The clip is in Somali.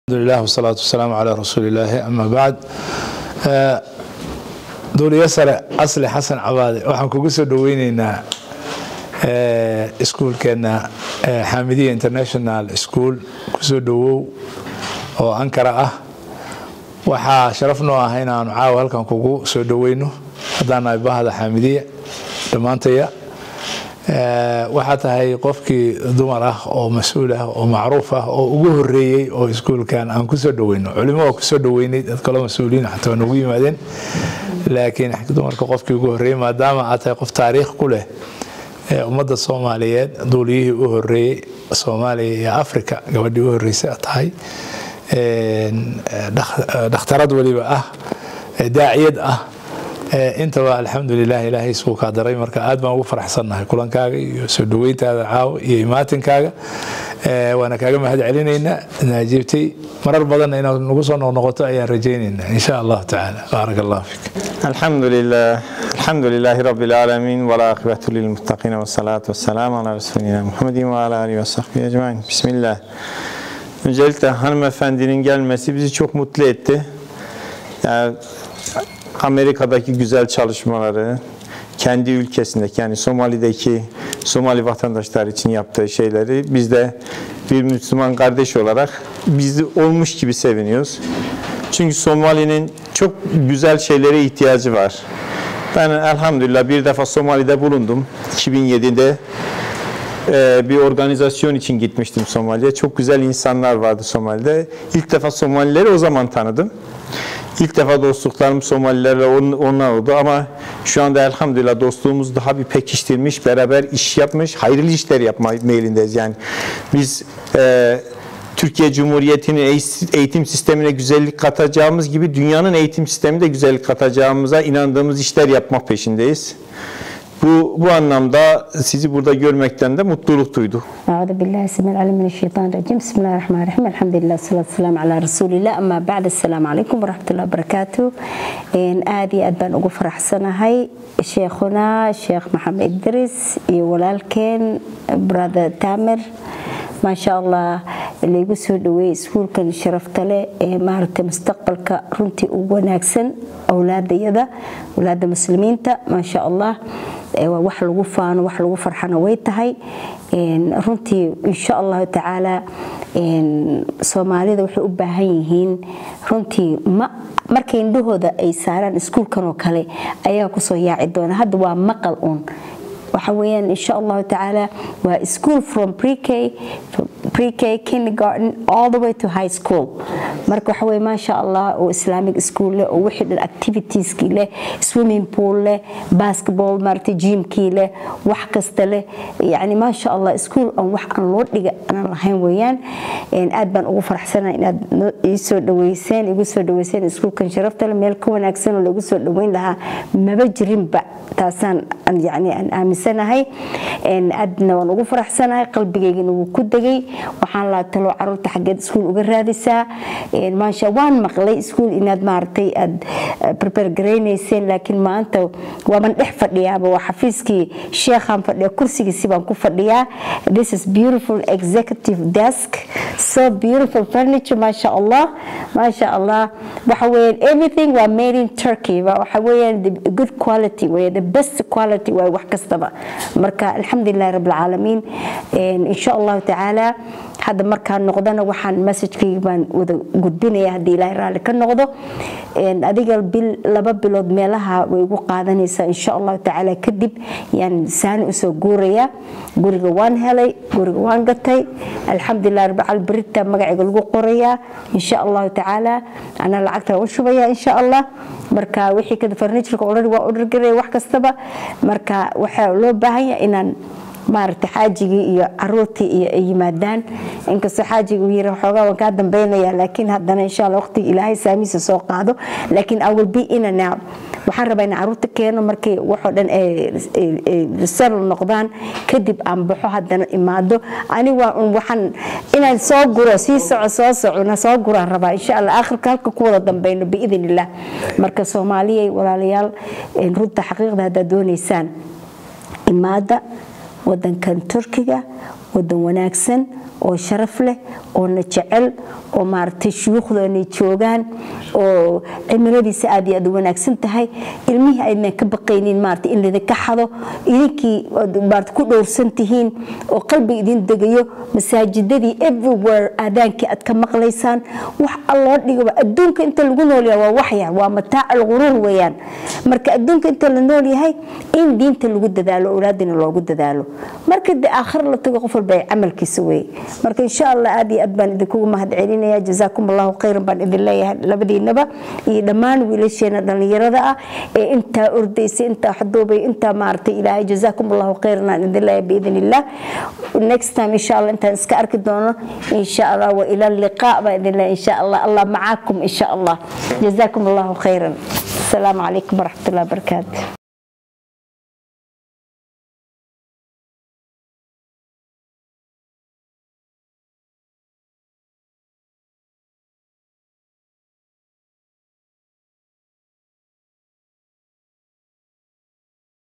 Alhamdulillah wasalaatu wasalaamu calaa rasuulillaahi, ama bacd. Duuliye sare Asli Xasan Cabaade, waxaan kugu soo dhoweyneynaa iskuulkeena Xaamidiya International School. Kusoo dhowow oo Ankara ah. Waxaa sharaf noo ah inaanu caawa halkan kugu soo dhoweyno haddaan nahay bahda Xaamidiya dhammaantaya. Waxaa tahay qofkii dumar ah oo mas-uul ah oo macruuf ah oo ugu horeeyey oo iskuulkan aan kusoo dhoweyno. Culimo waa kusoo dhoweynay, dad kaloo mas-uuliyiin xataa waa noogu yimaadeen, laakiin dumarka qofkii ugu horreeyey, maadaama aad tahay qof taariikh ku leh ummadda Soomaaliyeed, duuliyihii u horreeyey Soomaaliya iyo Africa, gabadhii u horreysay aad tahay, dhakhtarad weliba ah, daaciyad ah intaba. Alxamdulilah, Ilaahay isuu kaa daray. Marka aad baan ugu faraxsannahay kulankaaga iyo soo dhoweyntaada caawa iyo imaatinkaaga, waana kaaga mahad celinaynaa naajiibtay. Marar badanna inaad nagu soo noqnoqoto ayaan rajaynaynaa, insha Allahu tacaala. Baaraka Allahu fiik. الحمد لله، الحمد لله رب العالمين، والعاقبة للمتقين، والصلاة والسلام على رسولنا محمد وعلى آله وصحبه أجمعين. بسم الله. Öncelikle hanımefendinin gelmesi bizi çok mutlu etti. Yani Amerika'daki güzel çalışmaları, kendi ülkesindeki, yani Somali'deki Somali vatandaşlar için yaptığı şeyleri biz de bir Müslüman kardeş olarak biz olmuş gibi seviniyoruz. Çünkü Somali'nin çok güzel şeylere ihtiyacı var. Ben elhamdülillah bir defa Somali'de bulundum. 2007'de bir organizasyon için gitmiştim Somali'ye. Çok güzel insanlar vardı Somali'de. İlk defa Somalileri o zaman tanıdım. İlk defa dostluklarım Somalilerle onlar oldu ama şu anda elhamdülillah dostluğumuz daha bir pekiştirmiş, beraber iş yapmış, hayırlı işler yapma meylindeyiz. Yani biz Türkiye Cumhuriyeti'nin eğitim sistemine güzellik katacağımız gibi dünyanın eğitim sistemine de güzellik katacağımıza inandığımız işler yapmak peşindeyiz. Bu anlamda sizi burada görmekten de mutluluk duyduk. أعوذ بالله السميع العليم من الشيطان الرجيم، بسم الله الرحمن الرحيم، الحمد لله والصلاة والسلام على رسول الله، أما بعد، السلام عليكم ورحمة الله وبركاته. Aad iyo aad baan ugu faraxsanahay sheekhuna Sheekh Maxamed Idris iyo walaalkeen brother Tamer, maasha Allah, laygu soo dhaweeyey iskuulkan sharafta leh ee maaragtay mustaqbalka runtii ugu wanaagsan awlaadayada, awlaada muslimiinta. Maasha Allah, waa wax lagu faano, wax lagu farxana way tahay runtii. Insha Allahu tacaala, Soomaalida waxay u baahan yihiin runtii ma markay indhahooda ay saaraan iskuulkan oo kale ayaa kusoo yaaci doona. Hadda waa maqal uun. Waxa weeyaan, insha Allahu tacaala, waa school from pre-K, kindergarten, all the way to high school. Marka waxa weeye, maasha Allah, oo Islamic school leh oo wixii dhan activitieski leh, swimming pool leh, basketball, maaragtay, gymkii leh, wax kasta leh. Yani maasha Allah, school aan wax aan loo dhiga aanan lahayn weeyaan. Aad baan ugu faraxsanahay inaad ii soo dhaweyseen, igu soo dhaweyseen iskuulkan sharafta leh. Meel ka wanaagsan oo lagu soo dhaweyn lahaa maba jirinba, taasaan yani aan aaminsanahay. Aadna waan ugu faraxsanahay, qalbigaygana wuu ku degay. Waxaan laa talo caruurta xaggeed iskuul uga raadisaa. Maasha, waan maqlay iskuul inaad maaragtay aad prepare garaynayseen, laakiin maanta waaban dhex fadhiyaaba, waa xafiiskii sheekhaan fadhiya, kursigiisi baan ku fadhiyaa. This is beautiful executive desk, so beautiful furniture, maasha Allah, maasha Allah. Waxa weeyaan everything waa made in Turkey, waxa weeyaan the good quality weeye, the best quality waa wax kastaba. Marka alxamdulilah rabbil caalamiin. Insha Allahu tacaala, hadda markaan noqdana waxaan messagekayga baan wada gudbinaya haddii Ilaahay raalli ka noqdo. Adiga bil, 2 bilood meelaha way igu qaadanaysaa, insha Allahu tacaala. Kadib yaan saani usoo guuraya. Guriga waan helay, guriga waan gatay, alxamdulilah rabbil caalamiin. Berita magacayga lagu qorayaa, insha Allahu tacaala. Anaa lacagta u shubaya, insha Allah. Marka wixii kada furnitureka already waa order garay, wax kastaba. Marka waxaa loo baahan yahay inaan maaragtay xaajigii iyo caruurtii iyo ay yimaadaan, inkastoo xaajigii uu yiri xoogaa waan kaa dambeynaya, laakiin haddana insha Allah waqtiga Ilaahay saamiisa soo qaado. Laakiin I will be in and out. Waxaan rabaa in caruurta keeno, markay waxoo dhan ay settle noqdaan kadib aan baxo, haddana imaado. Ani waa un waxaan inaan soo guro, sii soco, soo socona, soo guraan rabaa, insha Allah, aakhirka halka ku wada dambeyno biidn illah. Marka Soomaaliyay, walaalayaal, runta xaqiiqda haddaad doonaysaan, imaada wadankan Turkiga. Wadan wanaagsan oo sharaf leh oo na jecel oo maaragtay shuyuukhdoonay joogaan oo cimiladiisa aad iyo aad u wanaagsan tahay, ilmihii aydnan ka baqaynin maaragtay in laydinka xado, idinkii maaragtay ku dhowrsan tihiin oo qalbiga idin degayo, masaajidadii everywhere aadaankii aad ka maqlaysaan. Wax alloo dhigaba adduunka inta lagu noolyahay waa waxyar, waa mataac alquruur weeyaan. Marka adduunka inta la nool yahay in diinta lagu dadaalo, awlaadina loogu dadaalo, marka dee aakhir la tago qof walba ay camalkiisa weeye. Marka insha Allah aad iyo aad baan idinkugu mahad celinaya, jazaakum allahu khayran baan idin leeyahay labadiinaba iyo dhammaan wiilasheena dhallinyarada ah ee intaa ordaysay, intaa xadoobay, intaa maaragtay. Ilaahay jazaakum allahu khayran aan idin leeyahay biidn illah. Next time insha Allah intaan iska arki doono insha Allah, wa ila liqaa baan idin leeyahay insha Allah. Allah macaakum insha Allah, jazaakum allahu khayran. Asalaamu calaykum waraxmatullahi wabarakaatu.